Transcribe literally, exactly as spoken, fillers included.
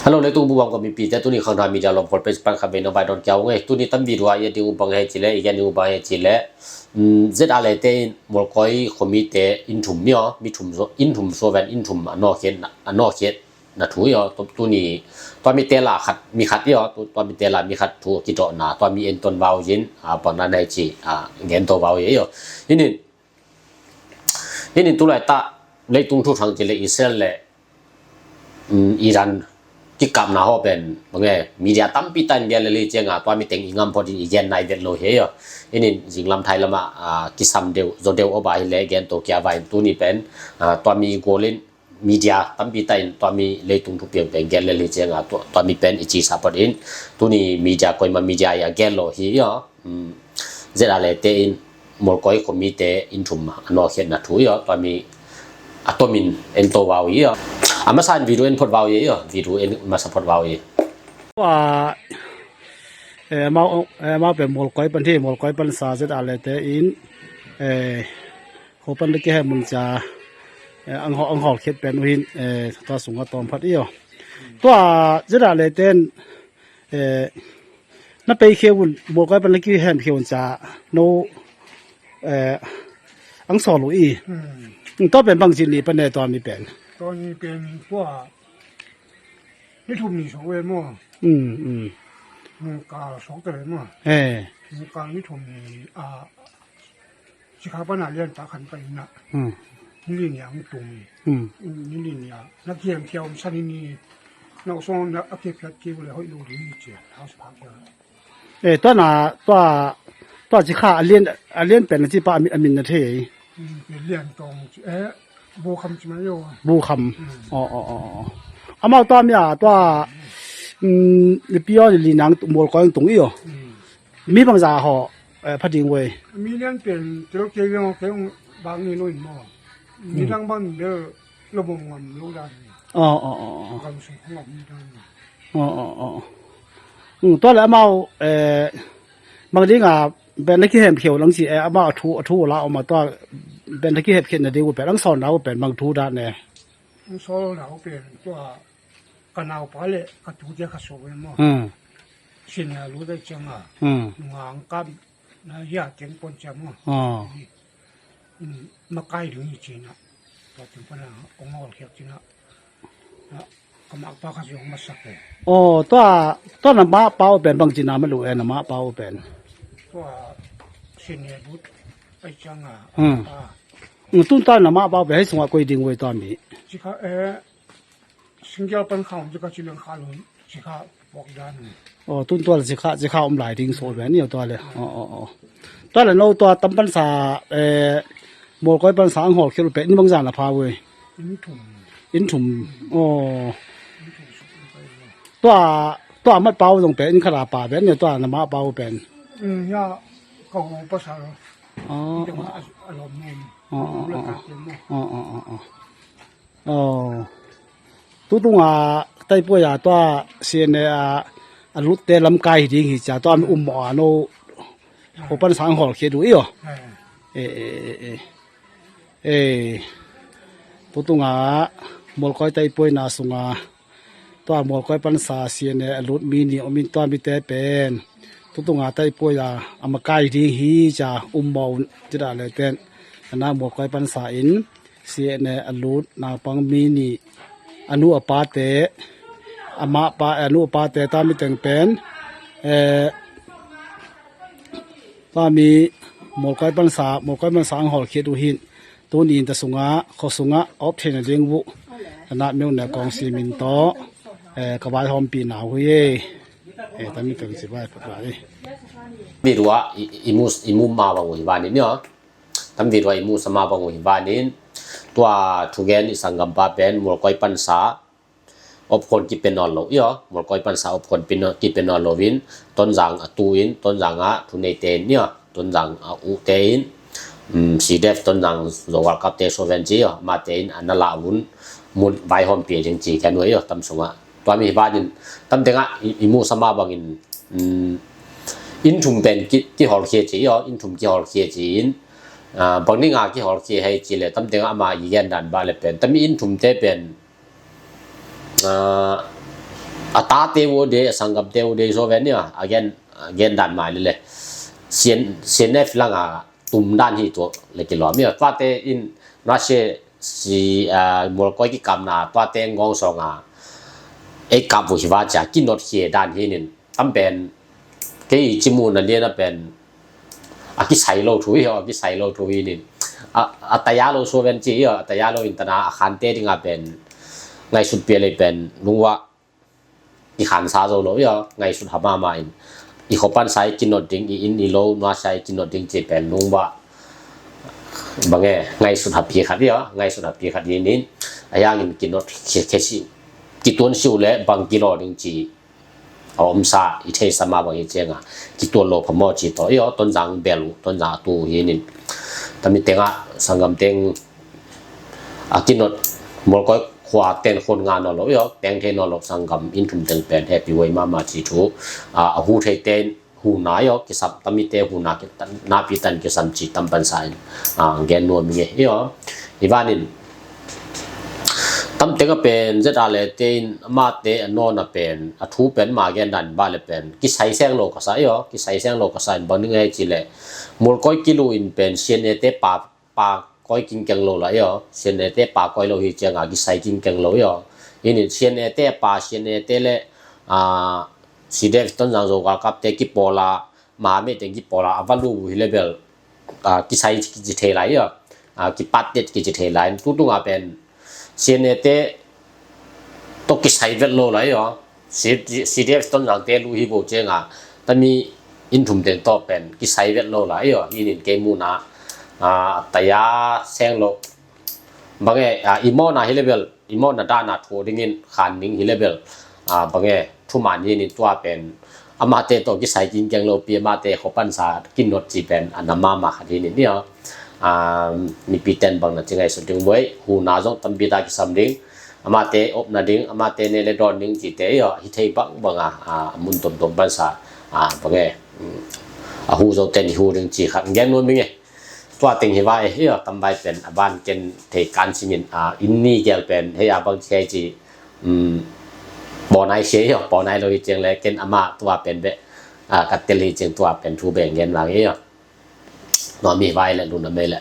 Hello, leitung bup a om mipite, tuni Khangthak Media lawmkhawl page pan khat vei nong vai dawn kia ung ei. Tuni tam video a i et ding uh bang hiam cih leh, i gen ding uh bang hiam cih leh, um, Z R leh te in Mualkoi khuamite inn thum ni aw, mi thum zo, inn thum zo ven, inn thum a nawkhiat, a nawkhiatna thu hi aw. Tu, tuni tua mite la khat, mi khat hi aw, tu, tua mite la mi khat thu kidawhna, tua mi entawn vau in, a, bang na nei ci, a, gen to vau hi aw. Hih in Hih in tulaitak leitung thuthang cih leh Israel leh, um, Iran kikapna haw pen bang e, media tampi tak in gen lel hi ciangin tua mi teng i ngam phot in i gen nai vet lo hi aw. Hih in zinglam thai lamah, ah, kisam deuh, zo deuh aw bang hi leh gen to kia vai in tuni pen, ah, tua mi gual in media tampi tak in tua mi leitung thupiang pen gen lel hi ciangin tua, tua mi pen i cisa phot in tuni media koima media i a gen lo hi aw. Um, Z R leh te in Mualkoi khuamite inn thum a nawkhiatna thu hi aw, tua mi a tomin ento vau hi aw. A masa in video en phot vau hi aw, video en masa phot vau hi. Tua, eh, amau, eh, amau pen Mualkoi pan hi, Mualkoi pansa Z R leh te in, eh, khuapan leh kihem mun ca, eh, ang hawl, ang hawlkhiat pen uh hi, eh, tua sungah tawm phat hi aw. Tua Z R leh te in, eh, na pei khia un, Mualkoi pan leh kihem khia un ca, no, eh, ang sawl uh hi. Hmm. Tua pen bangci ni pan e tua mi pen? Tua mi pen tua ni thum ni sawk ve maw? Hmm, hmm. Nungkal sawk ta ve maw? Eh. Nungkal ni thum ni, ah, Cikha pana lian ta khan ka ina. Hmm. Nili nia ang tung. Hmm. Nili nia. Na kiam kiam san ni. Na usong na a kiam kiam kiam le hoi lu ni ni cia. House park ya. Eh, tua na, tua, tua Cikha a lian, a lian pen na ci pa a min, a min na thei. Hmm, lian tong, eh, Bu Kham ci mai yo. Bu Kham. Hmm. Oh, oh, oh, oh. Amau tua mi a, tua, hmm, ni pio ni li nang Mualkoi tung hi aw. Hmm. Mi bangza haw, eh, pha ding uh ei? Mi lian pen, telo kei lian kei ung bang ni lo in maw. Mi dang bang bel lo bom ngam lo dan ni. Oh, oh, oh, oh. Gam sung ngam ni dan ni. Oh, oh, oh. Hmm, tua leh amau, eh, bang ding a, pen na kihem khia un ang ci, eh, amau a thu, a thu la om a tua, pen na kihem khia na ding uh pen, ang sawl na uh pen, bang thu dan e? Ang sawl na uh pen, tua, ka naupa leh ka tute kha sawk ve maw. Hmm. Senior lut a ciangin. Hmm. Nunga ang kap na hia teng pon cia maw. Ah. Hmm, makai ding hi cina. Tua teng pana ong hawlkhiat cina. Na, ka mapa kha zong masak e. Oh, tua, tua na mapa uh pen bangci na ma lu e na mapa uh pen? Tua senior lut a ciangin. Hmm. Ah. Hmm, tun tua na mapa uh pen hei sungah koi ding uh ei tua mi? Cikha, eh, Single pan kha om Cikha ci leng kha lo Cikha puak dan. Oh, tun tua leh Cikha, Cikha om lai ding sawl ve ni tua leh. Oh, oh, oh. Tua leh no tua tam pansa, eh, Mualkoi pansa ang hawlkhiat uh pen inn bangza na pha uh ei? Inn thum. Inn thum. Oh. Tua, tua mat pa uh zong pen inn khat a pha ve ni tua na mapa uh pen? Hmm, ya ka hu pasal. Oh. Inn thum a, a lawm ni. Oh, oh, oh, oh. Oh, oh, oh, oh. Oh. Tutung a taipuai a tua C N A a, a lutte lamkai hi ding hi cia tua mi um mawh a no khuapan sang hawlkhiat uh hi aw. Eh, eh, eh, eh. Eh. Tutung a Mualkoi taipuaina sung a tua Mualkoi pansa C N A a lut mi nih om in tua mite pen tutung a taipuai a a makai hi ding hi cia um mawh un ci dah leh ten. A na Mualkoi pansa in C N A a lut naupang mi nih, a nu a pate, a mah pa, a nu a pate tua mi teng pen, eh, tua mi Mualkoi pansa, Mualkoi pansa ang hawlkhiat uh hi. Tuni in ta sungah, khua sungah a op theihna ding uh a na meu ne kawng simin tawh, eh, ka vaihawmpihna uh hi. Eh, tua mi teng ci vai phat lai. Video ah i, i, i mu, i mu ma bang uh hi vanin ni aw. Tam video ah i musa ma bang uh hi vanin, tua thugen i sanggampa pen Mualkoi pansa opkhawn kipia nawn lo hi aw. Mualkoi pansa opkhawn kipia nawn lo in Tonzang a tu in, Tonzang a thu neite in ni aw, Tonzang a uhte in, um, C D F Tonzang Zo World Cup te so ven ci aw, amate in a na la un mun vaihawmpih ding ci khen uh hi aw, tam sungah. Tua mi hi vanin tam tengah i, i musa ma bangin, um, inn thum pen ki, kihawlkhia ci hi aw, inn thum kihawlkhia ci in, ah, bang ding a kihawlkhia hei ci leh tam tengah ama i gen dan bang leh pen tam inn thumte pen, ah, a tate uh de, a sanggamte uh de, so ven ni a gen, a gen dan mai le le. Sien, sienef langa tum dan hi tua le kilawm hi a. Tuate in nuasia si, a, mualkoi kikamna tuate ngawng sawnga ei kap uh hi va cia kinot khia dan hi nin. Tam pen kei i cimu na lian a pen a kisai lo thu hi a, a kisai lo thu hi nin. A, a taya lo so ven ci hi a, a taya lo in tana a khante dinga pen ngaihsut pia lei pen lungwa i khansa zo lo hi a, ngaihsut ha mama in. I khopan sai kinot ding, i inn i lo nuasia i kinot ding ci pen lungwa bange ngaihsut ha pi khat hi a, ngaihsut ha pi khat hi nin. A yangin kinot khia, khia si, kituan si uh le bang kilaw ding ci a omsa i theisa ma bang hi cianga kituan lo phamawh ci tawh hi a, Tonzang bel uh, Tonzang a tu hi nin. Tami tenga sanggam teng a kinot mualkoi khua ten khon nga naw lo hi a, teng thei naw lo sanggam in thum teng pen happy way mama ci thu a, a hu thei ten huna hi a, kisam tamite huna napi tan kisam ci tam pansa in a, gen nuam nge hi a. Hi vanin tam tenga pen zeta le tein amate a nawna pen a thu pen ma gen dan ba le pen kisai seng lo ka sa hi a, kisai seng lo ka sa in bang ding ei ci le mualkoi kilu in pen sienete pa pa koi kingkeng lo la hi a, sienete pa koi lo hi cianga kisai kingkeng lo hi a. Inin sienete pa sienete le a, CDF Tonzang Zo galkapte kipawla, mahamehte kipawla a va lu uh hi le bel a, kisai kici thei lai hi a, a, kipat det kici thei lai. Tutunga pen sienete tawh kisai vet lo lai hi a, CDF Tonzangte lu hi bo cianga tami in thum teng tawh pen kisai vet lo lai hi a. Hi nin kei muna a, taya seng lo bange a, i mawna hi le bel, i mawna dana thu dingin khan ning hi le bel a, bange thuman hi nin tua pen amate tawh kisai kingkeng lo pi amate khopansa kinot ci pen a na mama khat hi nin hi a. A, mipi ten bang na ci ngaihsut ding buai, huna zong tampi ta kisam ding, amate opna ding, amate ne le dawn ding cite hi a, hi thei bang banga a, mun tomtom pansa a, bange a hu zo ten hi hu ding ci khat gen nuam nge. Tua teng hi vai hi a, tambai pen a ban ken thei kan simin a, inn ni gel pen hei a bang ci hei ci pawnai sia hi a, pawnai lo hi ciang le ken ama tua pen beh a, ka tel hi ciang tua pen thu beng gen vang hi a. Nuam hi vai le luna mei le